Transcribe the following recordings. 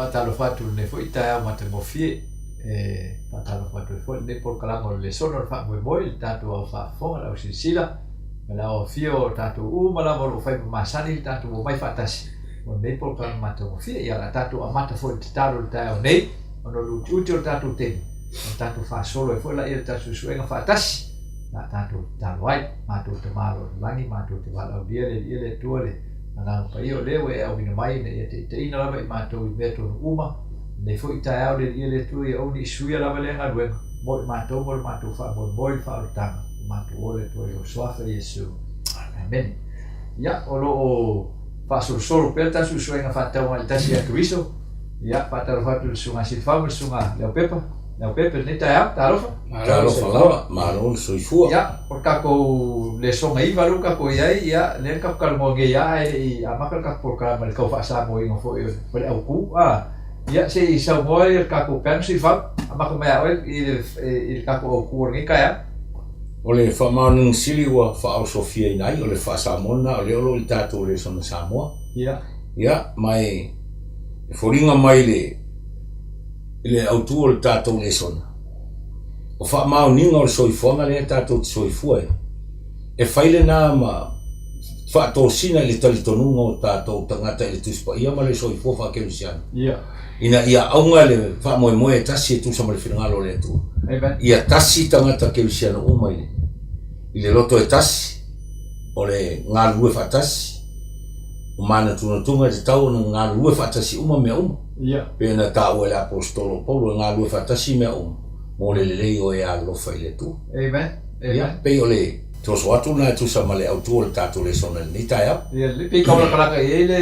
Faatalofa atu i lenei foi taeao matagofie. E faatalofa atu ai foi i lenei polokalama o le lesona o le faamoemoe i le tatou ao faafofoga, le au silasila, ma le ao afio o tatou uma lava o lo o fai ma masani le tatou omai faatasi mo lenei polokalama matagofie. Ia, o le a tatou amata foi i le tatalo i le taeao nei, ona o le utiuti o le tatou taimi, ona tatou faasolo ai foi laia i le tatou suesuega faatasi. O le a tatou tatalo ai. Matou Tama o lo o i le lagi, matou te valaaulia le Alii e le Atua le Agaga Paia o lea ua e auina mai ina ia taitaiina lava i matou i mea tonu uma, lenei foi taeao le Alii e le Atua ia aua ne i suia lava lea galuega mo i matou ma lo matou faamoemoe i le faaolataga o matou ola e Atua i lou Suafa Iesu. Amene. Ia, o lo o faasolosolo pea le tatou suesuega faatatau agai i le tasi ia Keriso. Ia, faatalofa atu i le Susuga Silafau ma le Susuga Leaupepa. Leaupepe i lenei taeao. Talofa. Talofa lava, malo le soifua. Ia, o le tatou lesona iva lea ua tatou i ai, ia, lea na tatou talanoa nei lava ae le i amata le tatou polokalame i le tau faa-Samoaina foi o le autu. A, ia, se i saunoa le tatou panel Silafau, amata mai ia oe i le, i le tatou autu o lenei taeao. O le faamaoniga sili ua faaosofiaina ai, o le faa-Samoa lena o lea o lo o i le tatou lesona Samoa. Ia. Ia, ma e foliga mai le i le autu o le tatou lesona, o faamaoniga o le soifuaga lea tatou te soifua ai, e fai lena ma faatosina i le talitonuga o tatou tagata i le Tusi Paia ma le soifua faakerisiano, ina ia auga le faamoemoe e tasi e tusa ma le finagalo o le Atua. Ia tasi tagata kerisiano uma i le loto e tasi, o le galulue faatasi, o manatunatuga e tatau ona galulue faatasi uma mea uma. Ia. Pei ona taua e le Aposetolo o Paulo, e galulue faatasi mea uma mo le lelei o e alolofa i le Atua. Amen. Amen. Ia, pei o le toso atu lena e tusa ma le autu o le tatou lesona i lenei taeao. Ia, lelei, pei taulatalata i ai le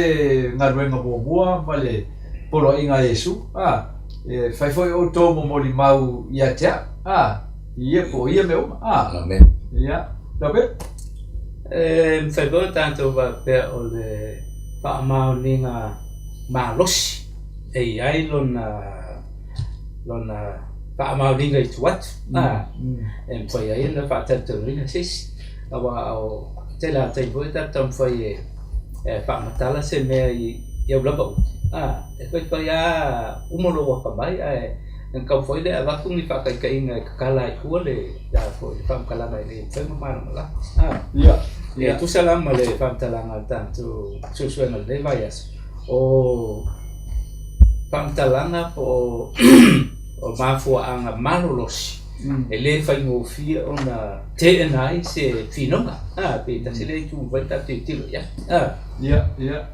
galuega muamua ma le poloaiga a Iesu, a, e fai foi outou momoli mau ia te au, a, i ia po o ia mea uma, a. Amen. Ia, Leaupepe? E mafai foi ona tatou faapea o le faamaoniga malosi e i ai lona lona faamaoniga i tua atu a e mafai ai ona faatalitaliina se isi aua o tele lava o taimi foi tatou taumafai e e faamatala se mea i au lava upu a e faifai lava uma lou atamai ae e tatau foi le avatu ni faataitaiga e tatala ai fua le a foi le faamatalaga e le mafai ona malamalama a e tusa la ma le faamatalaga a le tatou suesuega i lenei vaiaso O faamatalaga po o mafuaaga malolosi e le faigofie ona teena ai se finauga. Pe tasi lea itu mafai ona tatou tilotilo i ai. Ia, ia.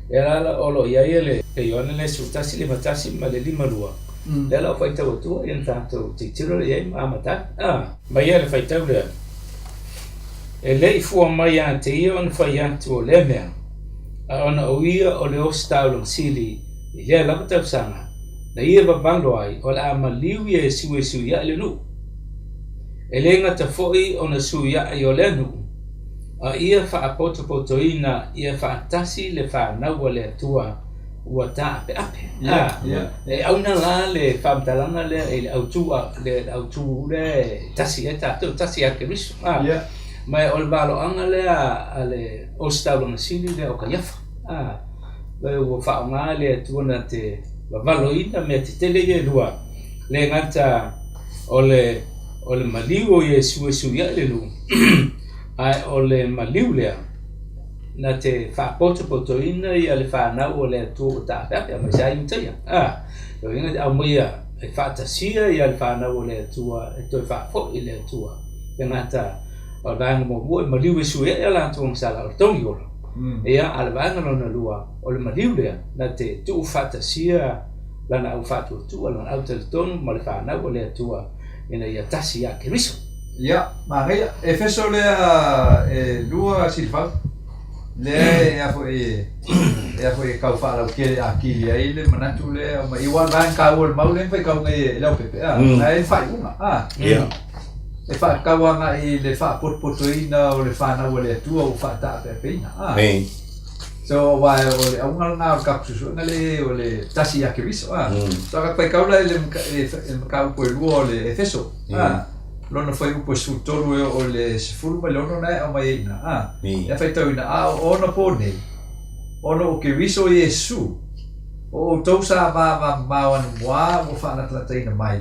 Lea la o lo o i ai le Ioane le 11, 51 ma le 52, lea la o faitau atua ona tatou tilotilo lea i ai ma amata ai. Mai ia le faitau lea, E le i fua mai ia te ia ona fai atu o lea mea, a ona o ia o le Ositaulaga Sili i lea lava tausaga, na ia vavalo ai o le a maliu Iesu e suiaʻi le nuu. E le gata foi ona suiaʻi o lea nuu, a ia faapotopotoina ia faatasi le fanau a le Atua ua taapeape. A, e auina la le faamatalaga lea i le autu, le autu lea e tasi ai tatou, tasi ia Keriso. A, ma o le valoaga lea a le Ositaulaga Sili lea o Kaiafa. A, ua faaaoga le Atua na te vavaloina mea tetele ia e lua, le gata o le o le maliu o Iesu e suiaʻi le nuu, ae o le maliu lea na te faapotopotoina ia le fanau o le Atua ua taapeape aemaise lava Iutaia. A, lona uiga e aumaia e faatasia ia le fanau o le Atua e toe faafoi i le Atua. E gata o le vaega muamua e maliu e sui ai a latou agasala o le togi ola. Ia, a o le vaega lona lua, o le maliu lea na te tuufaatasia lana au faatuatua, lana au talitonu ma le fanau o le Atua ina ia tasi ia Keriso. Ia, manaia. Efeso lea e lua Silafau, lea e a foi e a foi e tau faalautele atili ai le manatu lea aumai aua o le vaega taua o le mau lea na faitau nei e Leaupepe, a, na e i ai le faaiuga, a. E faatatau agai i le faapotopotoina o le fanau a le Atua ua faataapeapeina. A. So, aua o le auga lena o le tatou suesuega lea o le tasi ia Keriso. A. So, a faitau la i le mataupu e lua o le Efeso. A. Lona fuaiupu e 13 e oo i le 16 na e aumai ai i ina. A. E faitauina, a o onapo nei, ona o Keriso Iesu. O outou sa vavamamao anamua ua faalatalataina mai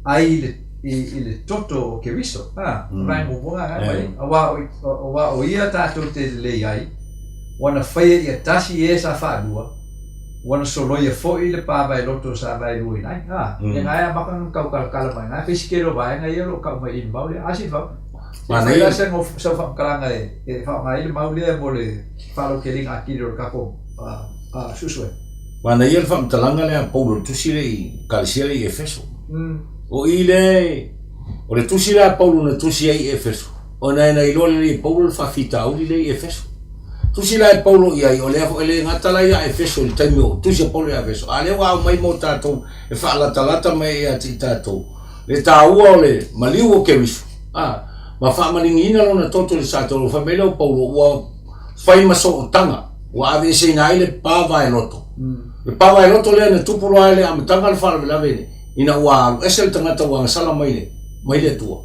ai i le i le toto o Keriso. A, o vaega muamua lena e aumai ai. Aua o aua o ia tatou te lelei ai, ua na faia ia tasi e sa faalua, ua na soloia foi le pa vaeloto sa vaeluaina ai. A, ia na e amata ona taukalakala mai na e fai si tele o vaega ia o lo o tau mai i le mau lea. A Sifau, se i fai la sau faamatalaga e faaaoga ai le mau lea mo le faalauteleina atili o le tatou suesuega. Manaia le faamatalaga lea a Paulo i le tusi lea i Ekalesia lea i Efeso. O i lea, o le tusi lea a Paulo na tusi ai i Efeso, ona e na iloa lelei e Paulo le faafitauli lea i Efeso. Tusi la e Paulo i ai, o lea foi e le gata la ia Efeso i le taimi o tusi a Paulo ia Efeso, a lea ua aumai mo tatou e faalatalata mai ia te i tatou le taua o le maliu o Keriso, a, ma faamaligiina lona toto i le sa-taulu. Fai mai lea o Paulo, ua fai ma sootaga, ua aveeseina ai le pa vaeloto. Le pa vaeloto lea na tupu loa ai le amataga o le faalavelave nei, ina ua alu ese le tagata ua agasala mai le, mai le Atua.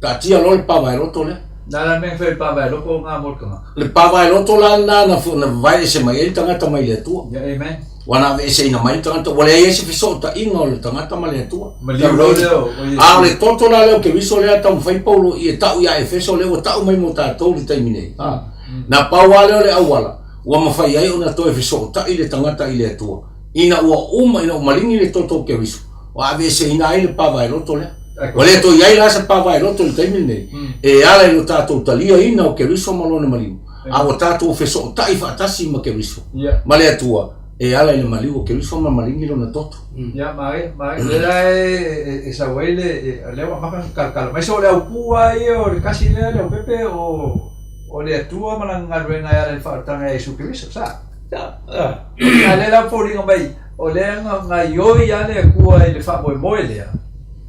Taatia loa le pa vaeloto lea. Na la mea fai le pa vaeloto o ngā mo le tagata. Le pa vaeloto la lena na, na vavae ese mai ai le tagata mai le Atua. Yeah, amen. Ua na aveeseina mai le tagata, ua leai ai se fesootaiga o le tagata ma le Atua. Maliu loa lea o Iesu. A o le toto la lea o Keriso lea taumafai Paulo i e tau ia Efeso lea ua tau mai mo tatou i le taimi nei. A, na pau lava lea o le auala ua mafai ai ona toe fesootai le tagata i le Atua, ina ua uma, ina ua maligi le toto o Keriso, ua aveeseina ai le pavaeloto lea. Ua le toe i ai la se pavaeloto i le taimi lenei, e ala i lo tatou taliaina o Keriso ma lona maliu. A ua tatou fesootai faatasi ma Keriso, ma le Atua, e ala i le maliu o Keriso ma maligi lona toto. Ia, manaia, manaia. O lea la e sau ai le, o lea ua amata ona kalakala mai. So o le autu lava ia o le tasi lea le aupepe o, o le Atua ma lana galuega e ala i le faaolataga ia Iesu Keriso, sa? Sa. A o lea la ua foliga mai, o lea na gaioi lava le Atua i le faamoemoe lea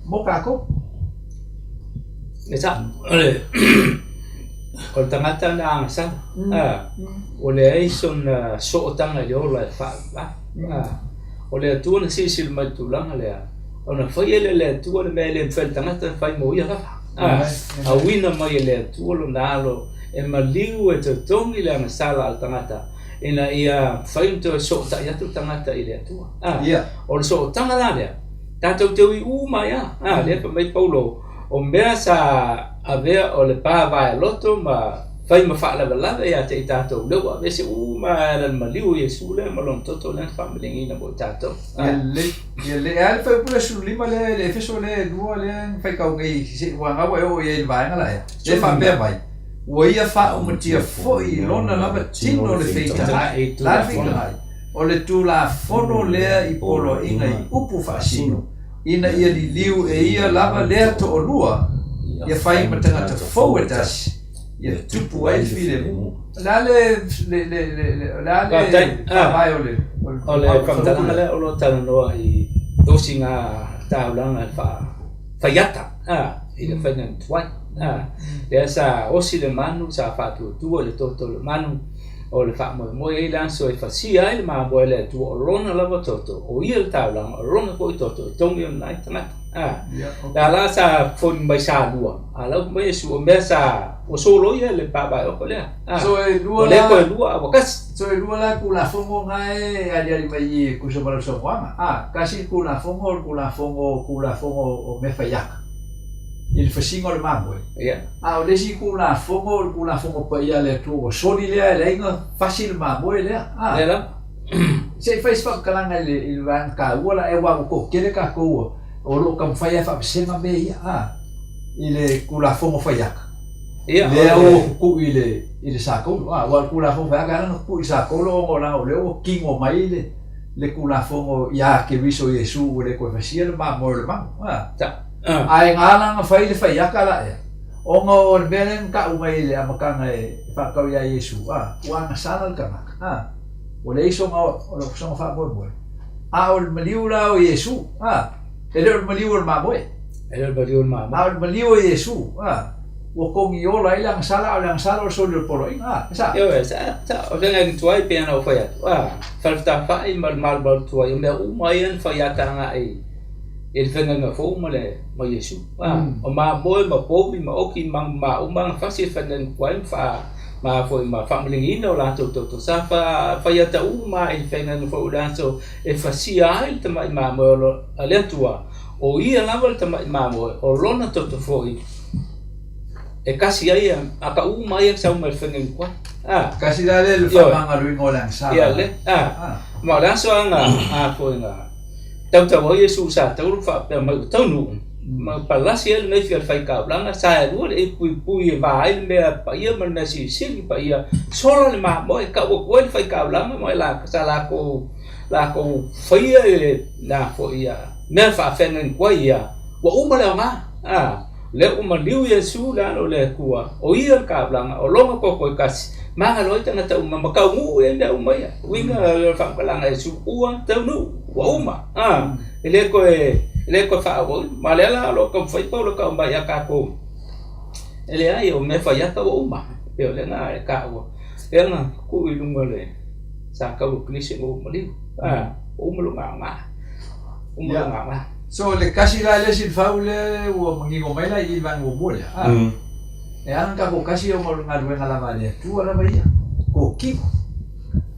mo tatou. E sa, o le o le tagata na agasala, a, ua leai sona sootaga i le ola e faavavau. A, o le Atua na silasila mai i le tulaga lea, ona faia lea e le Atua le mea e le mafai e le tagata ona fai mo ia lava. A, auina mai e le Atua lona alo e maliu e totogi le agasala a le tagata ina ia mafai ona toe sootai atu le tagata i le Atua. A, o le sootaga la lea, tatou te ui uma ai lava. A, lea fai mai Paulo, O mea sa avea o le pa vaeloto ma fai ma faalavelave ia te i tatou, lea ua aveese uma e ala i le maliu o Iesu lea ma Lona toto lea na faamaligiina mo i tatou. Ia lelei, ia lelei. E a le fuaiupu lea 15 lea i le Efeso lea e lua lea na faitau nei se ua na ua e oo i ai i le vaega la ea. Lea e faapea mai, Ua ia faaumatia foi i lona lava tino le feitagai, la le feitagai, o le Tulafono lea i poloaiga i upu faasino, ina ia liliu e ia lava lea toalua ia fai ma tagata fou e tasi, ia tupu ai le filemu. O le a le le le le o le a le faavae o le o le faamatalaga lea o lo o talanoa i tosiga taulaga e faafaiata i le faiga tuai. Lea sa osi le manu, sa faatuatua i le toto o le manu, o le faamoemoe ai le aso e fasia ai le mamoe a le Atua, o lona lava toto, o ia le taulaga, o lona foi toto e togi ona ai tagata. A, la la sa foli mai sa lua, a lau mai Iesu, o mea sa ua soloia le paavae oko lea. A, So e lua o lea koe lua a ua kasi. So e lua la Tulafono na e aliali mai i tusa ma lau saunoaga. A, tasi le Tulafono o le Tulafono, Tulafono o mea faiata. I le fasiga o le mamoe. Ia. A o le isi Tulafono o le Tulafono paia a le Atua ua soli lea e leai na fasi le mamoe lea. A. Lea lava. Se i fai se faamatalaga i le, i le vaega taua la aua ua toatele tatou o lo o taumafai lava e faavasega mea ia, a, i le Tulafono faiata. Ia, lea ua tutui i le, i le satauro. A, aua o le Tulafono faiata e ala ona tutui i le satauro ona o leaga o lea ua kino mai le, le Tulafono ia Keriso Iesu ua le toe fasia le mamoe o le manu. A. Ae na ala ona fai le faiata la ea, ona o le mea lea na tau mai i le amataga e faatau ia Iesu, a, ua agasala le tagata, a, ua leai sona, sona faamoemoe. A o le maliu la o Iesu, a, e le o le maliu o le mamoe. E le o le maliu o le mamoe. A o le maliu o Iesu, a, ua togi ola ai le agasala, a o le agasala o le soli o le poloaiga, a, e sa? Ioe, sa, sa, o le faiga tuai pei ona ou fai atu, a, falefatafa'i ma le malumalu tuai, o mea uma ia na faiata agai i le faiga fou ma le ma Iesu. A, o mamoe ma povi ma oki ma ma uma na fasi le faiga tuai ma faa Ma foi ma faamaligiina o latou toto. Sa fai ata uma i le feagaiga foi o le aso e fasia ai le tamai mamoe o a le Atua, o ia lava le tamai mamoe o lona toto foi e kasi ai a ka uma ai sau mai le feagaiga koai. Ah. Kasi la le le faamagaloina o le agasala. Ia le. Ah. Ma o le aso aga a foi nga tautau ai Iesu sa taulu faapea mai ua taunuu ma palasi ai le gaifi a le faikaulaga sa e lua le ei puipui e va ai le mea paia ma le mea silisili paia sola le mamoe kau atu ai le faikaulaga ma la sa lakou lakou faia e na foi ia mea faafeagaiga koai ia ua uma le aoga a lea ua maliu Iesu le Alo o le Atua o ia le kaulaga o lona toto e tasi magalo ai tagata uma ma taunuu i ai mea uma ia uiga o le faamatalaga a Iesu ua taunuu ua uma a e le toe e le toe faaauauina ma lea la o lo o taumafai Paulo e tau mai ia tatou e leai o mea faiata ua uma e pei o lea na e taua lea na tuu i luga o le sa tau o Keriso ina ua maliu a ua uma lona aoga uma lona aoga. So le kasi la le isi fau le ua manino mai la i le vaega muamua lea a e ala ona tatou kasi ona o le galuega lava a le Atua lava ia kotino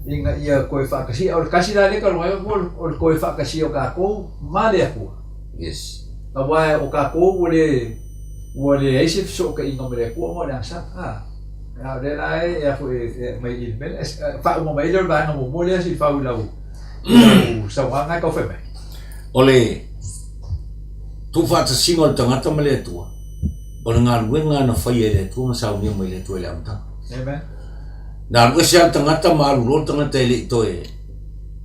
ina ia toe faatasia. O le kasi la lea talu ai o le toe faatasia o tatou ma le Atua. Yes. Aua o tatou ua le ua leai se fesootaiga ma le Atua ona o le agasala. A, a o lea la e a foi e aumai i le mea lea. Faauma mai lea o le vaega muamua lea se i fau i lau i lau saunoaga e tau fai mai. O le tuufaatasiga o le tagata ma le Atua, o le galuega na faia e le Atua ma saunia mai le Atua i le amataga. Amen. Na alu ese lava le tagata ma alu loa le tagata e le i toe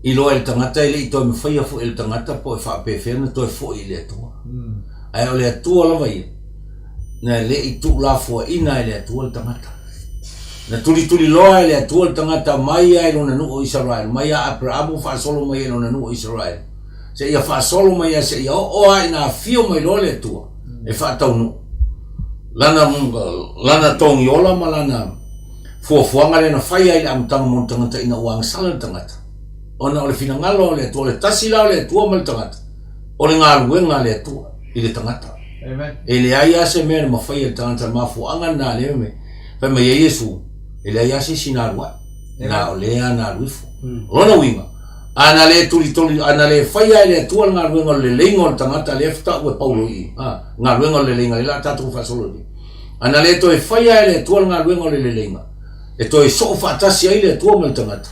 iloa e le tagata, e le i toe mafaia foi e le tagata po o e faapefea ona toe foi i le Atua. Ae o le Atua lava ia, na le i tuulafoaiina e le Atua le tagata. Na tulituliloa e le Atua le tagata mai lava i lona nuu o Isaraelu, mai ia Aperamo faasolo mai ai i lona nuu o Isaraelu, seia faasolo mai ai seia oo lava ina afio mai loa le Atua e faataunuu lana, lana togiola ma lana fuafuaga lea na fai ai i le amataga mo le tagata ina ua agasala le tagata. Ona o le finagalo o le Atua, o le tasi la o le Atua ma le tagata, o le galuega a le Atua i le tagata. Amen. E leai lava se mea na mafai e le tagata, le mafuaaga lena lea me fai mai ai Iesu, e leai lava se isi na alu ae, na o lea na alu ifo. O lona uiga, a na le tulituli, a na le faia e le Atua le galuega o le leleiga o le tagata lea fetaua e Paulo i i, a, galuega o le leleiga lea la a tatou faasolo nei. A na le toe faia e le Atua le galuega o le leleiga, e toe soo faatasi ai le Atua ma le tagata,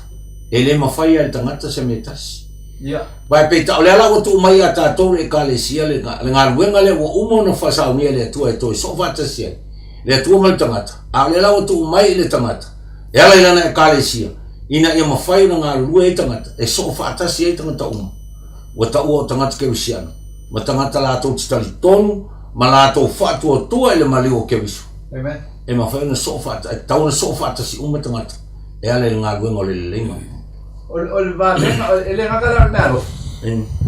e le mafai e le tagata se mea e tasi. Ia. Vae peitai, o lea la ua tuu mai ia tatou le Ekalesia le, le galuega lea ua uma ona faasaunia e le Atua e toe soo faatasi ai le Atua ma le tagata, a o lea la ua tuu mai i le tagata e ala i lana Ekalesia, ina ia mafai ona galulue ai tagata, e soo faatasi ai tagata uma. Ua taua o tagata kerisiano, ma tagata latou te talitonu ma latou faatuatua i le maliu o Keriso. Amen. E mafai ona soo faatasi, e tatau ona soo faatasi uma tagata e ala i le galuega o le leleiga. O le vavega, e le gata la o le mea alofa.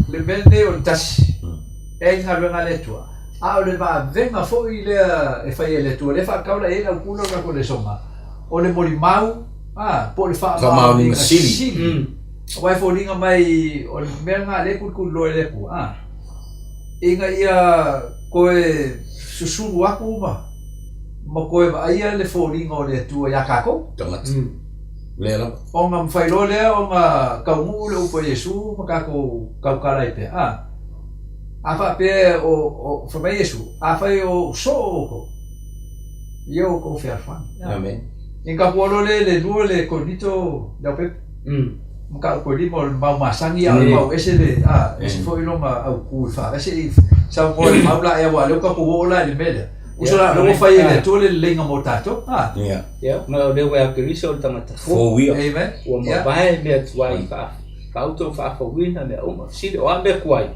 Le mea lenei o le tasi, e ai galuega a le Atua. A o le vavega foi lea e fai e le Atua, lea e faataula i ai le aukula o le tatou lesonga, o le molimau, a, po o le faamaoniga sili. Aua e foliga mai o le mea lena lea e tulituliloa e le Atua, a, ina ia toe susulu atu ma ma toe vaaia le foliga o le Atua iā tatou. Tagata. Lea lava. Ona mafai loa lea ona taunuu le upu a Iesu ma tatou tautala ai pea, a. A faapea o, o, fai mai Iesu, afai o ou soo outou, ia outou fealofani. Amen. Ina tatou alo lea i le lua le Korinito Leaupepe, mataupu e lima o le mau masani a o le mau ese le, a, ese foi lona autu i faavese i saunoa i le mau la ea aua o lea ua tatou oo la i le mea lea. Uso la, o lea ua fai e le Atua le leleiga mo tatou, a. Ia, ma o lea ua ia Keriso o le tagata fou. Fou ia. Amen. Ua mavae mea tuai faa faauto faafouina mea uma. Fesili, o a mea tuai?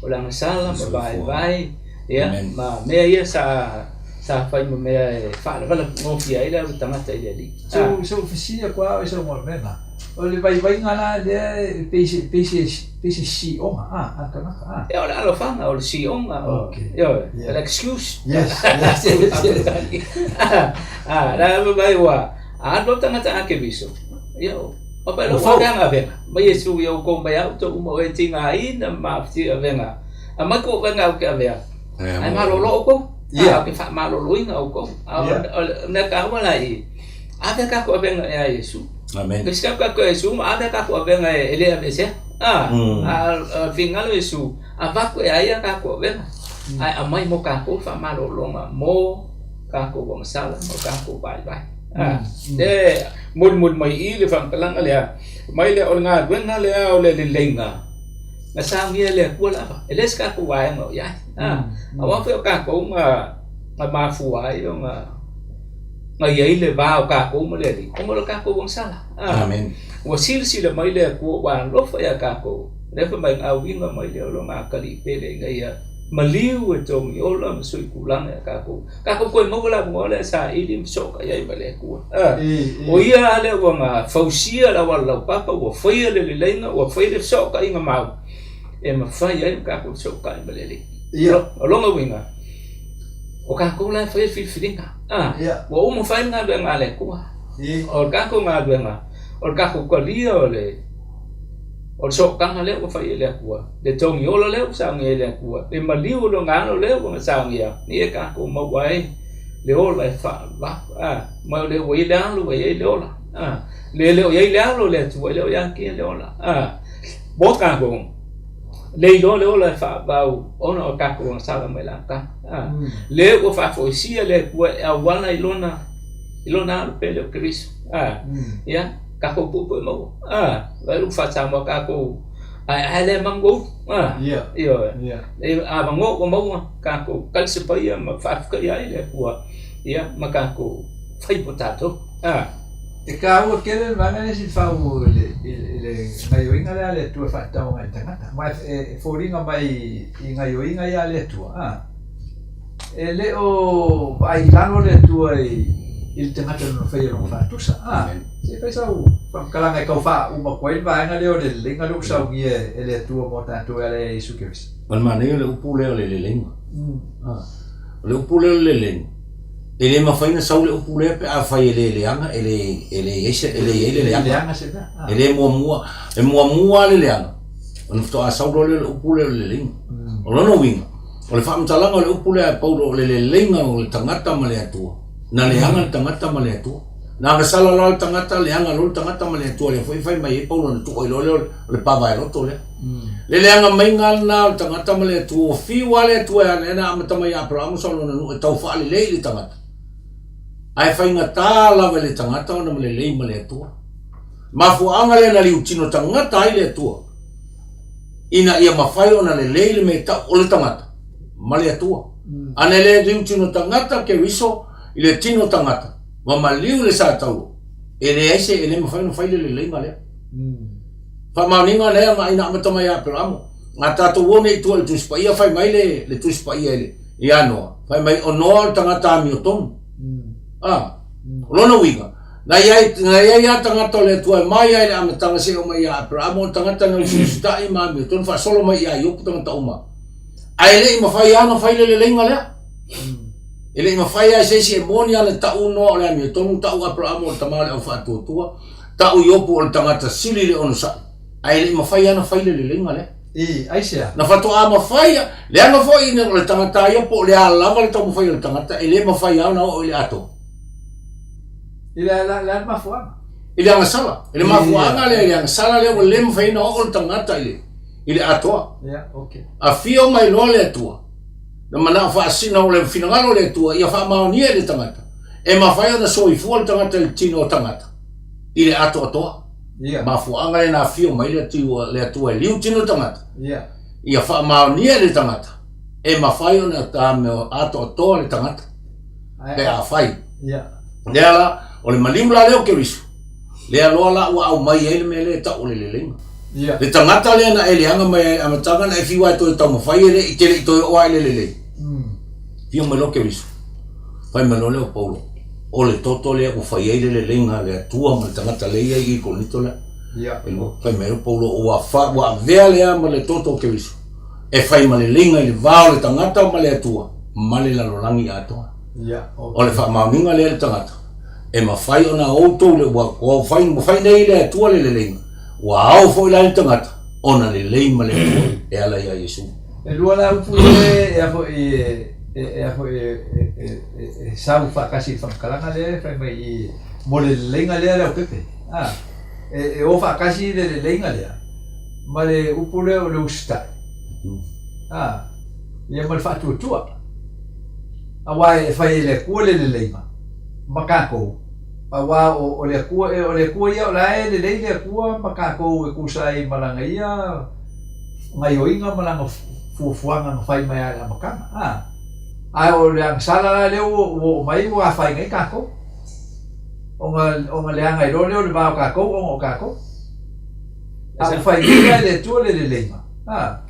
O le agasala ma vaevae, ia, ma mea ia sa sa fai ma mea e faalavala gofie ai le alu tagata i le Alii. So, so fesili atu lava oe saunoa i le mea lena. O le vaivaiga la lea e pei se, pei se, pei se sioga a, a le tagata a. Ia, o le alofaga, o le sioga, o, Okay. ioe, Yeah. o le excuse. Yes, yes, yes, yes. A, la mai ua, a alu tagata a Keriso. Ia, o pa Ua lo fou. wa avega. Mai Iesu ia o mai au to uma o e tinga ina ma fiti avega. A mai ko venga au ke avea. Ai malolo o kou. Ia. A ke whaamaloloina o kou. A Ia. o le mea ka ua la i. Ave a kākou avega iā Iesu. Amen. Krisitau kākou iā Iesu ma ave a kākou avega e le aveesea. A, a finagalo Iesu, avatu e a ia kākou avega. Ae aumai mo kākou faamalologa mo kākou agasala mo kākou vaivai. A, le molimoli mai i le faamatalaga lea, mai lea o le galuega lea o le leleiga, na saunia e le Atua lava, e le se kākou vaega o i ai. A, aua foi o kākou na mafua ai ona na i ai le va o kākou ma le Alii, ona o le kākou agasala. Amen. Ua silasila mai le Atua ua alofa iā kākou, lea fai mai na auiga mai lea o lona atalii pele ina ia maliu e togi ola ma soitulaga iā kākou. Kākou toe maua le avanoa lea e saili ma fesootai ai ma le Atua. O ia lava lea ua na fausia le auala laupapa, ua faia le leleiga, ua faia le fesootaiga mau e mafai ai ona kākou fesootai ma le Alii. O lona uiga, O kākou la e faia le filifiliga. Ua uma fai le galuega a le Atua. O le kākou galuega, o le kākou talia o le o le sootaga lea ua fai e le Atua, le togi ola lea ua saunia e le Atua, le maliu o lona alo lea ua saunia, ia kākou maua ai le ola e faavavau. Ma o lea ua i ai le alo ua i ai le ola. Le le o i ai le alo o le Atua, e le o ia te ia le ola. Mo kākou, Le iloa le ola e faavavau ona o tatou agasala mai le amataga. Le ua faafoisia le Atua e auala i lona i lona alo pele o Keriso. Ia, tatou puipui maua. Vaai ua faa-Samoa tatou aeae lea manu ua ulu. Ioe. E avanoa ua maua tatou talisapaia ma faafetaia ai le Atua ia ma tatou fai mo tatou. E taua tele le vaega lea Silafau i le gaioiga lea a le Atua e faatatau agai i le tagata. Ma e foliga mai i gaioiga ia a le Atua, a, e le o vaai i lalo le Atua i le tagata i lona faia lona faatusa. A, se i fai sau faamatalaga e tau faauma atu ai le vaega lea o le leleiga lea ua saunia e le Atua mo tatou e ala ia Iesu Keriso. O le manaia o le upu lea o le leleiga. O le upu lea o le leleiga, E le mafai ona sau le upu lea pe afai e le leaga, e le, e le i ai se, e le i ai le leaga. E le muamua, e muamua lava le leaga, ona faatoa sau loa lea o le upu lea o le leleiga. O lona uiga, o le faamatalaga o le upu lea a Paulo o le leleiga o le tagata ma le Atua, na leaga le tagata ma le Atua. Na agasala loa le tagata, leaga loa le tagata ma le Atua, lea foi e fai mai ai Paulo na tuu ai loa lea o le pavaeloto lea. Le leaga maiga lena o le tagata ma le Atua, ua fiu lava le Atua e ala ai ona amata mai ia Aperamo sa lona nuu e tau faalelei i le tagata, ae faigata lava i le tagata ona lelei ma le Atua. Mafuaaga lea na liutino tagata ai le Atua, ina ia mafai ona lelei le mea tau o le tagata ma le Atua. A na le liutino tagata Keriso i le tino tagata, ma maliu le sa taua, e leai se, e le mafai ona fai le leleiga lea. Faamaoniga lea ma ina amata mai ia Aperamo. A tatou o nei i tua i le Tusi Paia, fai mai le, le Tusi Paia i le, ia Noa, fai mai o Noa o le tagata amiotonu. A, o lona uiga, na i ai, na i ai lava tagata o le Atua e mai ai i le amataga seia oo mai ia Aperamo, o le tagata na usiusitai ma amiotonu, faasolo mai ia Iopu tagata uma. Ae le i mafai lava ona fai le leleiga lea. E le i mafai lava e se isi e moni lava le tau Noa o le amiotonu, tau Aperamo o le tama o le aufaatuatua, Tau Iopu o le tagata sili le onosai, ae le i mafai lava ona fai le leleiga lea. I, aisea? Na faatoa mafai, leaga foi ina o le tagata ia po o le a lava le taumafai o le tagata, e le mafai lava ona oo i le atoa. I le, le, le a le mafuaaga? I le agasala. I le mafuaaga lea, i le agasala lea ua le mafai ona oo le tagata i le, i le atoa. Yeah, okay. Afio mai loa le Atua, na manao faasina o le finagalo o le Atua ia faamaonia i le tagata, e mafai ona soifua le tagata i le tino o tagata. i le atoatoa. Ia. Mafuaaga lea na afio mai le Atua, le Atua e liu tino tagata. Ia. Ia faamaonia le tagata e mafai ona tameo atoatoa le tagata. Pe afai. Ia. Lea la, o le maliu la lea o Keriso, lea loa la ua aumai ai le mea lea e tau o le leleiga. Ia. Le tagata lea na e leaga mai ai amataga na e fiu ai toe taumafai e le i te le i toe oo ai le lelei. Afio mai loa Keriso. Fai mai loa lea o Paulo, o le toto lea ua fai ai le leleiga a le Atua ma le tagata lea e i ai i Korinito lea. Ia. Fai mai loa Paulo, ua, fa, ua avea lea ma le toto o Keriso e fai ma leleiga i le va o le tagata ma le Atua ma le lalolagi atoa. Ia, okay. O le faamaoniga lea i le tagata, e mafai ona outou le, ua, ua fai, ua fai nei le Atua le leleiga, ua ao foi la i le tagata ona lelei ma le Atua e ala ia Iesu. E lua la upu ia e a foi e e a foi e sau faatasi i le faamatalaga lea e fai mai i. mo le leleiga lea le aupepe. A, e, e o faatasi le leleiga lea ma le upu lea o le usitai. A, ia ma le faatuatua. Auā e fai e le Atua le leleiga ma tatou, auā o, o le Atua, o le Atua ia o la e lelei le Atua ma tatou e tusa ai ma lana ia gaioiga ma lana fuafuaga na fai mai lava i le amataga. A, ae o le agasala la lea ua, ua oo mai ua afaina ai tatou. Ona, ona leaga ai loa lea o le va o tatou ona o tatou. A ua fai nei la e le Atua le leleiga. A,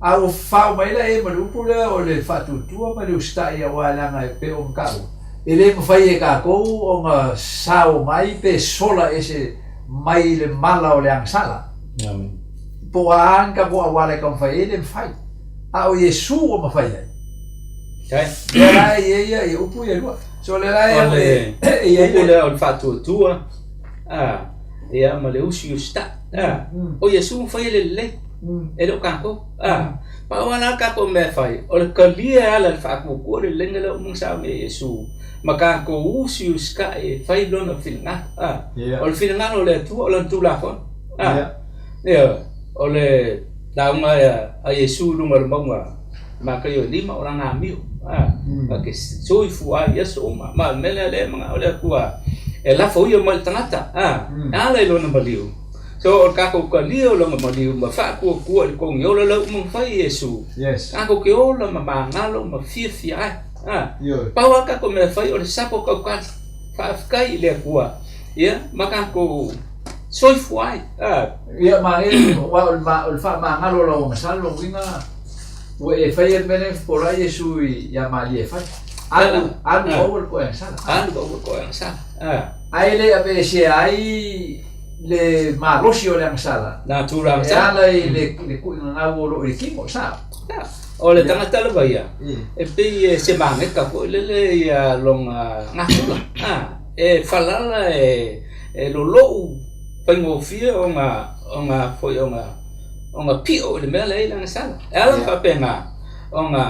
a ua fao mai la e ma le upu lea o le faatuatua ma le usitai auā leaga e pei ona taua, e le mafai e tatou ona sao mai pe sola ese mai le mala o le agasala. Amen. Po o a ni tatou auala e taumafai ai, e le mafai. A o Iesu ua mafai ai. Okay. Lea la e i ai ia, ia upu ia e lua. So lea la e, O le e i ai upu le... lea o le faatuatua, a, ia ma le usiusita'i, a, o Iesu na faia le lelei, e le o tatou. A, pau lava la le tatou mea e fai, o le talia e ala i le faatuatua le leleiga lea ua uma ona saunia e Iesu, ma tatou usiusita'i e fai Lona finagalo. A, o le finagalo o le Atua o Lana Tulafono. A, ioe, o le lauga a Iesu i luga o le mauga Mataio e lima o lana amio, a, ta te soifua ai i aso uma. Ma o le mea lea lea e manao le Atua e lafo ia mai i le tagata, a, e ala i lona maliu. So o le tatou talia o lona maliu ma faatuatua i le togiola lea ua uma ona fai e Iesu, tatou te ola ma magalo ma fiafia ai. A, pau lava le tatou mea e fai o le sapo tautali, faafetai i le Atua, ia, ma tatou soifua ai. A. Ia, manaia, aua o le faamagalo o lau agasala lona uiga, Ua e faia le mea lea na fofola ai Iesu ia Maria e fai. Alu, alu aua le koe agasala. Alu aua le koe agasala. Ae le aveesea ai le malosi o le agasala. Natura agasala. E ala i le, le kuiga gau o lo o i le kimo, sao? O le tagata lava ia, e pei e se mageka foi lele ia lona natura. E falala e, e lolou faigofie ona, ona foi ona, ona piʻo i le mea lea i le agasala. E ala ona faapena, ona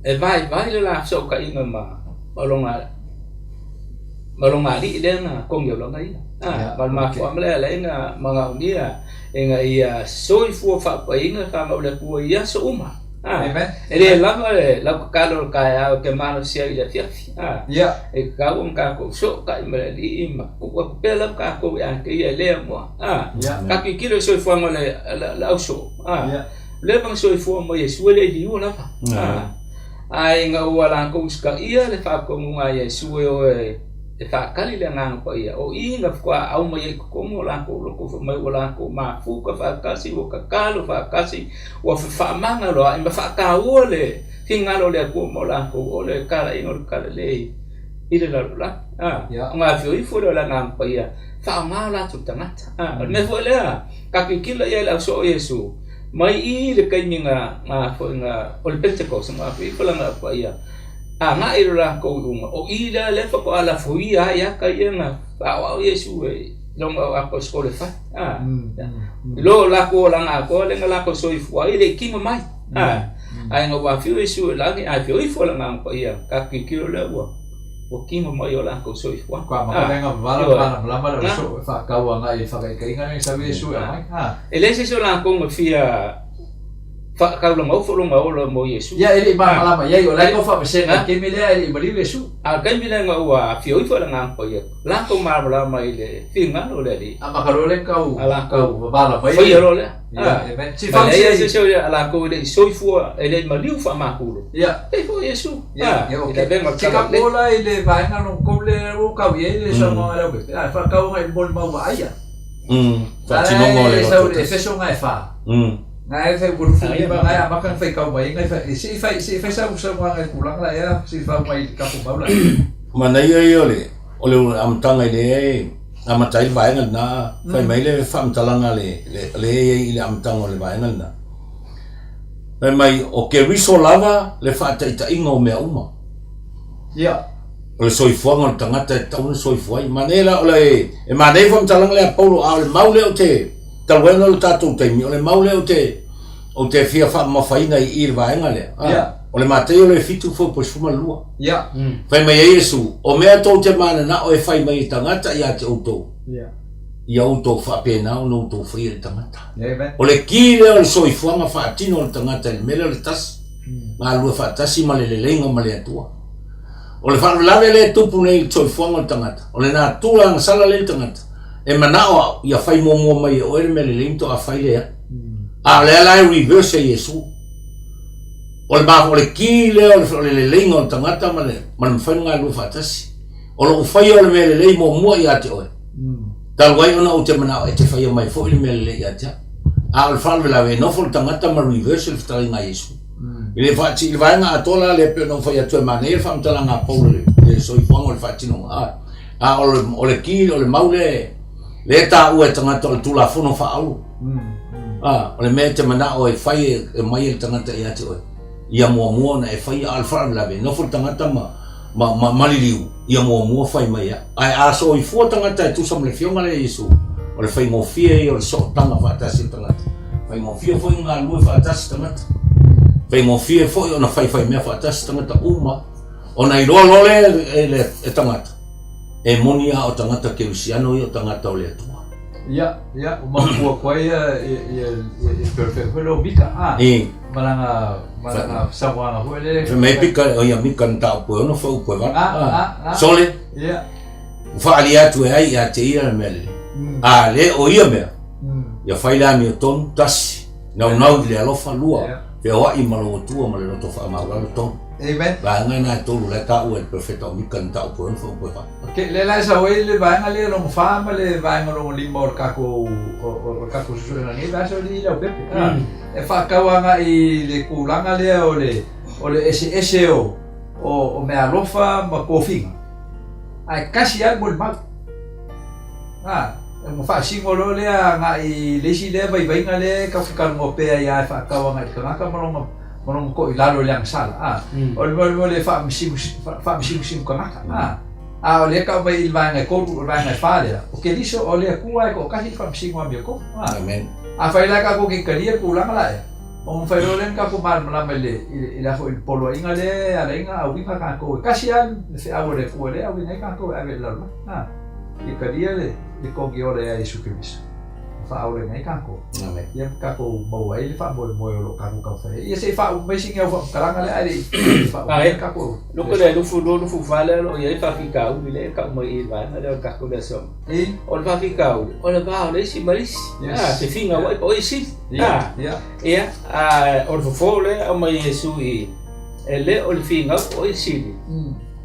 e vaivai le la fesootaiga ma ma lona ma lona alii lea na kogiolaga ia. A, ma le mafuaaga lea e ala ai ona manaomia ina ia soifua faapaiina fanau le Atua i aso uma. A, e le lava le lau tatalo o le taeao e te malosi ai i le afiafi. A, e tatau ona tatou fesootai ma le Alii ma tuu atu pea lava tatou ia te ia e le amoa. A, tatou tilotilo i le soifuaga o le ausoo. A, leva ona soifua mai Iesu e le i liua lava. A, ae ina ua latou usitaia le faatonuga a Iesu e o e e faatali le Agaga Paia, o i na faatoa au mai ai i totonu o latou loto fai mai ua latou mafuta faatasi, ua tatalo faatasi, ua fefaamagaloa'i ma faataua le finagalo o le Atua mo latou, o le talaiga o le talalelei i le lalolagi. A, ona afio ifo lea o le Agaga Paia, faaaoga o latou tagata. A, o le mea foi lea, tatou tilotilo i ai i le ausoo o Iesu, mai i le taimi na, na foi na, o le Pentecost, na afio ifo le Agaga Paia, agai i lo latou iuga, o i lea lea faatoa lafoia ai ata ia na faaoao Iesu e lona o aposetolo e fai. A, i lo latou olaga atoa lea na latou soifua ai e le i kino mai. A, ae ina ua afio Iesu i lagi, a afio ifo le Agaga Paia, tatou tilotilo lea ua ua kino mai o latou soifuaga. Kua maka lenga vala malamalama le ausoo e faatau agai i le faataitaiga lea na sau Iesu e aumai. A. E leai se isi o latou na fia faataulagaofo lona ola mo Iesu. Ia, e le i malamalama i ai, o la e tau faavasega i le taimi lea e le i maliu Iesu. A o le taimi lea ina ua afio ifo le Agaga Paia, latou malamalama i le finagalo o le Alii. Amata loa lea ona tau, tau vavala mai. Faia loa lea. Ia, amen. Si Ma fau leai si se isi o latou e le i soifua, e le i maliu faamatulo. Ia. Pei foi Iesu. Ia, ia, I okay. le avega o le Si tala lelei. kapo la i le vaega lona tolu lea ua tau i ai le saunoaga a Leaupepe, a faatau agai i le molimau vaaia. Faatinoga o le E sau loto i le tasi. Efeso ga e fa. Ga e fai ua lufu lima ga e amata ona faitau mai ai ga e se i fai se i fai sau saunoaga i le tulaga la ea se i fau mai i le tatou mau la. Manaia ia o le o le amataga i le amata ai le vaega lena fai mai le faamatalaga a le le e i ai i le amataga o le vaega lena. Fai mai o Keriso lava le faataitaiga o mea uma. Ia. O le soifuaga o le tagata e tatau ona soifua ai. Manaia la o le e manaia faamatalaga lea a Paulo a o le mau lea ou te talu ai ona o le tatou taimi o le mau lea ou te ou te fia faamamafaina i i le vaega lea. Ia. O le Mataio le 7 fuaiupu 12. Ia. Fai mai ai Iesu, O mea tou te mananao e fai mai e tagata ia te outou, ia outou faapena ona outou faia i le tagata. Amen. O le ki lea o le soifuaga faatino o le tagata i le mea lea o le tasi, galulue faatasi ma le leleiga ma le Atua. O le faalavelave lea e tupu nei i le soifuaga o le tagata, o le natura agasala lea i le tagata, e manao au ia fai muamua mai e oe le mea lelei ona toa fai lea. A o lea la e reverse e Iesu. O le o le ki lea o le leleiga o le tagata ma le ma le mafai ona galulue faatasi. O lou faia o le mea lelei muamua ia te oe, talu ai ona ou te manao e te faia mai foi le mea lelei ia te au. A o le faalavelave e nofo le tagata ma reverse le fetalaiga a Iesu. I le faati, i le vaega atoa la lea e pei ona ou fai atu e manaia le faamatalaga a Paulo i le soifuaga o le faatinoga. A, a o le, o le ki, o le mau lea, lea e taua e tagata o le Tulafono faaauro. A, o le mea e te manao e fai e mai e le tagata ia te oe, ia muamua ona e faia, a o le faalavelave, e nofo le tagata ma, ma, ma, maliliu, ia muamua fai mai au. Ae a soifua tagata e tusa ma le Afioga lea Iesu, o le faigofie ia o le sootaga faatasi o tagata. Faigofie foi ona galulue faatasi tagata. Faigofie foi ona faifaimea faatasi tagata uma. Ona iloa loa lea e le e tagata, e moni lava o tagata kerisiano ia o tagata o le Atua. Ia, ia, ua mafua atu ai ia, ia, ia, ia perfect foi leo Mika, a. Malanga, malanga saunoaga foi lele. Fai mai Mika, o ia Mika na tau e ono fai upu e valu. A, a, a. Sole. Ia. Ua faaalia atu e ai ia te ia le mea lelei. A le o ia mea, ia fai le amiotonu, tasi, naunau i le alofa, lua, feoai ma lou Atua ma le loto faamaualalo, tolu. Amen. Vaega na e tolu la e taua e le perofeta o Mika na tau e ono fai upu e valu. Ok, lea la e sau ai le vaega lea lona fa ma le vaega lona lima o le tatou o le tatou suesuega nei vaiaso alii Leaupepe. E faatau agai i le tulaga lea o le o le eseese o o meaalofa ma tofiga, ae tasi lava le molimau. A, ona faasino loa lea agai i le isi lea vaivaiga lea e tatou te talanoa pea ai lava e faatau agai i le tagata ma lona ma lona toilalo i le agasala, a, o le mea o le faamisimisinu tagata, a, a o lea e tau mai i le vaega e tolu, o le vaega e fa lea, o Keriso, o le Atua e toatasi le faamasino amiotonu, a. Amen. Afai la tatou te talia le tulaga la ea, ona mafai loa lea ona tatou malamalama i le, i le, i le poloaiga lea e ala ai ona auina tatou, e tasi lava le feau a le Atua lea e auina ai tatou e ave i le lalolagi, a, ia talia le, le togiola ia Iesu Keriso. faaolaina ai tatou. Amen. Ia ma tatou maua ai le faamoemoe o lo o tatou taumafai ai. Ia se i faauma mai sina au faamatalaga lea ae le i faauma mai le tatou. Loko le 22 24 lea o lo o i ai faafitauli lea e tau mai i le vaega lea o le tatou le asoga. O le faafitauli, o le va o le isi ma le isi. Yes. Ah, fefinauai po o isi. Yeah, yeah. Ia, a o le fofo lea e aumai e Iesu i e le o le finau po o ai sili.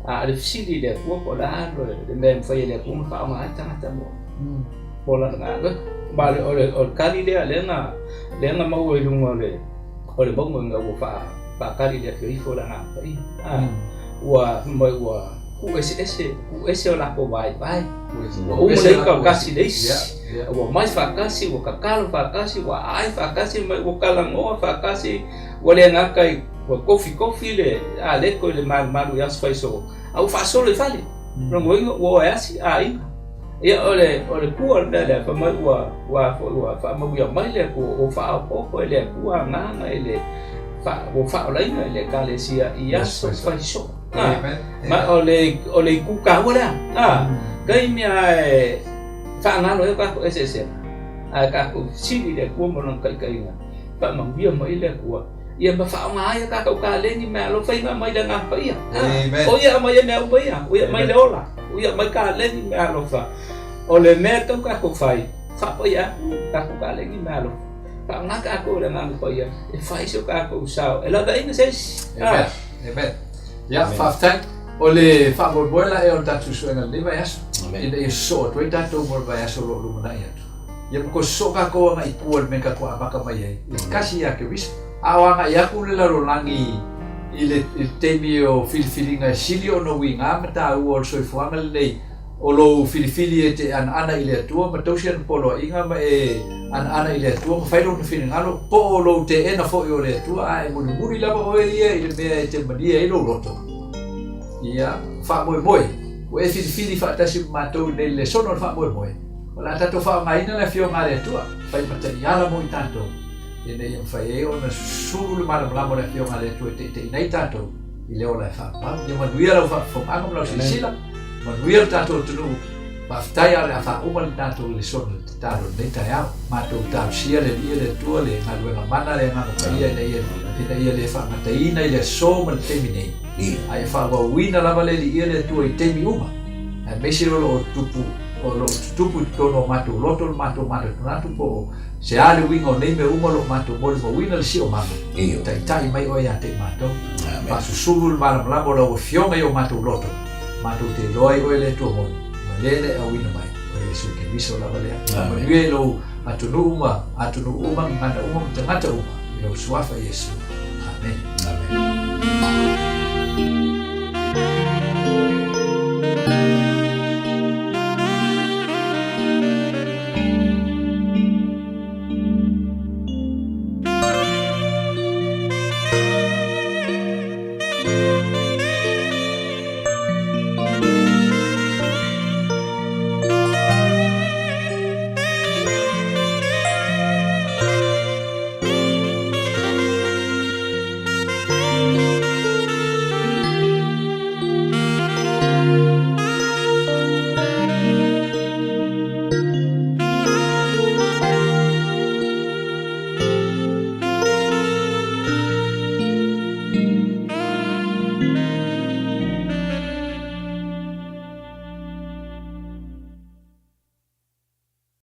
A o le fesili i le Atua po o le a le mea e mafai e le Atua ona faaaoga ai tagata mo mo lana galuega. Ma o le, o le kali lea, lea na, lea na maua i luga o le, o le mauga ina ua faa, faakali i le afio ifo o le Agaga Paia. A, ua, fai mai ua kuueseese, kuuese o latou vaivai. Ua uma le ika o tasi le isi. Ua omai faatasi, ua tatalo faatasi, ua aai faatasi, mai ua talanoa faatasi, ua le gata i, ua tofitofi le aleko i le malumalu i aso faiso, a ua faasolo i fale. Lona uiga ua o e asi aiga. Ia o le o le pua o le mea lea fai mai ua ua foi ua faamauia mai le Atua ua faaopoopo e le Atua agaga i le fa ua faaolaina i le Ekalesia i aso faisoo. Ma o le o le itu taua lea. A taimi lava e faagalo ai o tatou eseesega ae tatou fesili i le Atua ma lona taitaiga faamanuia mai le Atua ia ma faaaoga ai a tatou taleni ma alofaina mai le Agaga Paia. O ia aumai ai mea uma ia, o ia aumai le ola, o ia aumai taleni ma alofa. O le mea tau tatou fai, faapaia atu tatou taleni ma alofa. Faaaoga tatou i le Agaga Paia e fai so tatou sao, e laveaiina se isi. Amen. Amen. Ia, faafetai. O le faamoemoe la ea o le tatou suesuega i lenei vaiaso, ina ia sosoo atu ai tatou mo le vaiaso o lo o lumanai atu. Ia ma toe sosoo tatou agai i tua i le mea na tatou amata mai ai, i le tasi ia Keriso. A o agai atu le lalolagi i le, i le taimi o filifiliga e sili ona uiga ma taua o le soifuaga lenei, o lou filifili e te anaana i le Atua ma tausi ana poloaiga ma e anaana i le Atua ma fai lona finagalo, po o lou teena foi o le Atua, a e mulimuli lava oe ia i le mea e te malie ai lou loto. Ia, faamoemoe, ua e filifili faatasi ma matou i nei lesono o le faamoemoe, o le a tatou faaaogaina le Afioga a le Atua, fai ma taiala mo i tatou. Ina ia mafai ai ona susulu le malamalama o le Afioga a le Atua e taitaiina ai tatou i le ola e faapau. Ia manuia lau faafofogaaga ma lau silasila, manuia le tatou atunuu. Faafetai a o le a faauma le tatou lesona i le tatalo i lenei taeao. Matou talosia le Alii le Atua le galuega mana a le Agaga Paia ina ia ina ia le faagataina i le aso ma le taimi nei, a ia faaauauina lava le Alii le Atua i taimi uma, aemaise o lo o tupu o lo o tutupu i totonu o matou loto le matou manatunatu po o se a le uiga o nei mea uma o lo o matou molimauina le siomaga. Taitai mai oe ia te i matou. Faasusulu le malamalama o lau Afioga i o matou loto, matou te iloa ai oe le Atua moni, ma le na e auina mai, o Iesu Keriso lava lea. Faamanuia i lou atunuu ma atunuu uma, gagana uma ma tagata uma, i lou Suafa Iesu. Amene. Amene.